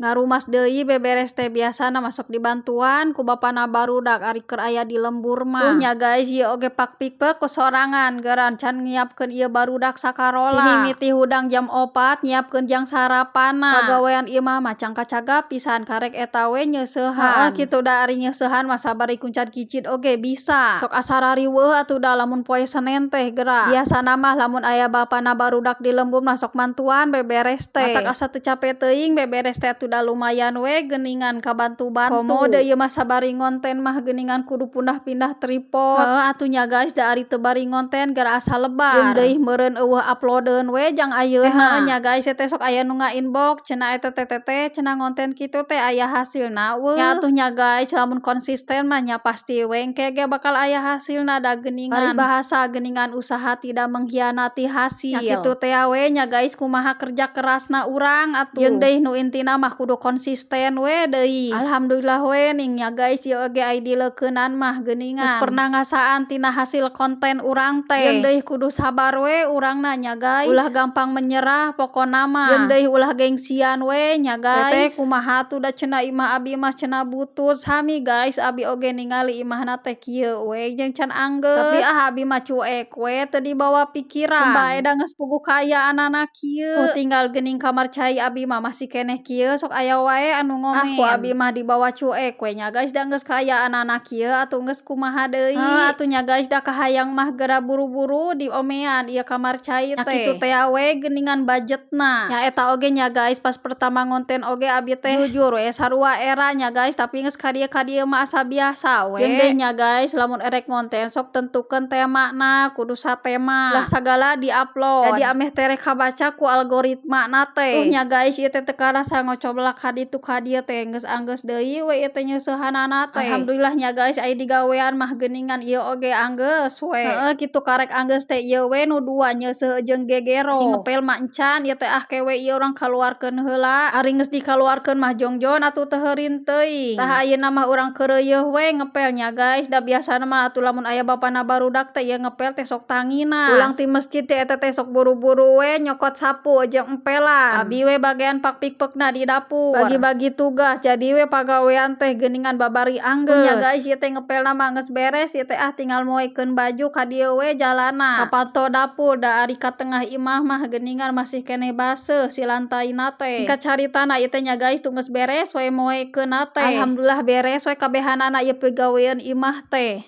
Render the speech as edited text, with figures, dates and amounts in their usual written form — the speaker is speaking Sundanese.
Ngarumas deui beberes teh biasana mah sok dibantuan ku bapana barudak ari keur aya di lembur mah. Tuh nya guys, ieu oge pak pikpek ku sorangan geura can nyiapkeun ieu barudak sakarola. Ti mimiti hudang jam 4 nyiapkeun jang sarapanna. Pagawean imah mah can kacagap pisan, karek eta we nyeuseuhan. Heueuh kitu da, ari nyeuseuhan mah sabari kuncat kicit oge bisa. Sok asa rariweuh atuh da lamun poe Senen teh geura. Biasana mah lamun aya bapana barudak di lembur mah sok mantuan beberes teh. Matak asa teu cape teuing beberes teh atuh da, lumayan we geuningan kabantu-bantu. Komo deui ieu mah sabari ngonten mah geuningan kudu pindah-pindah tripod. Heueuh atuh nya guys, da ari teu bari ngonten geura asa lebar. Jeung deui meureun euweuh uploadeun we jang ayeuna. Heueuh nya guys, teh sok aya nu nga-inbox cenah, "Eta teh, Teteh, cenah ngonten kitu teh aya hasilna weuh?" Nya atuh nya guys, lamun konsisten mah nya pasti we engke ge bakal aya hasilna da geuningan. Paribahasa geuningan, usaha tidak mengkhianati hasil. Nya kitu tea we nya guys, kumaha kerja kerasna urang atuh. Jeung deui nu intina mah kudu konsisten we deui. Alhamdulillah we ning nya guys, ieu oge ai dileukeunan mah geuningan. Geus pernah ngasaan tina hasil konten urang teh. Jeung deui kudu sabar we urangna nya guys. Ulah gampang menyerah pokona mah. Jeung deui ulah gengsian we nya guys. "Teteh, kumaha atuh, da cenah imah abi mah cenah butut." Sami guys, abi oge ningali imahna teh kieu we jeung can anggeus. Tapi ah, abi mah cuek we, teu dibawa pikiran. Bae da geus puguh kaayaanana kieu. Tinggal geuning kamar cai abi mah masih keneh kieu, sok aya wae anu ngomen. Ah, ku abi mah dibawa cuek we nya guys, da geus kaayaanana kieu atuh, geus kumaha deui. Heuh atuh nya guys, da kahayang mah geura buru-buru diomean ieu kamar cai teh. Nya kitu tea we geuningan budgetna. Nya eta oge nya guys, pas pertama ngonten oge abi teh jujur we sarua era nya guys, tapi geus ka dieu mah asa biasa we. Jeung deui nya guys, lamun erek ngonten sok tentukeun temana, kudu satema. Ulah sagala diupload. Jadi ameh tereh kabaca ku algoritmana teh. Tuh nya guys, ieu teh teu karasa ngocoblak ka ditu ka dieu teh geus anggeus deui we ieu teh nyeusehanana teh. Alhamdulillah nya guys, ai digawean mah geuningan ieu oge anggeus we. Heueuh kitu, karek anggeus teh ieu we nu dua, nyeuseuh jeung gegero. Ngepel mah encan ieu teh, ah ke we ieu urang kaluarkeun heula. Ari geus dikaluarkeun mah jongjon atuh, teu heurin teuing. Tah, ayeuna mah urang keureuyeun we ngepel nya guys, da biasana mah atuh lamun aya bapana barudak teh ieu ngepel teh sok tanginas. Pulang ti masjid teh eta teh sok buru-buru we nyokot sapu jeung empelan. Abi we bagian pakpikpekna di dapur. Bagi-bagi tugas jadi we pagawean teh geuningan babari anggeus. Nya guys, ieu teh ngepelna mah geus beres ieu teh, ah tinggal moekeun baju ka dieu we jalana. Ka panto dapur, da ari ka tengah imah mah geuningan masih keneh baseuh si lantaina teh. Singkat caritana ieu teh nya guys, tuh geus beres we moekeunna teh. Alhamdulillah beres we kabehanana ieu pegawean imah teh.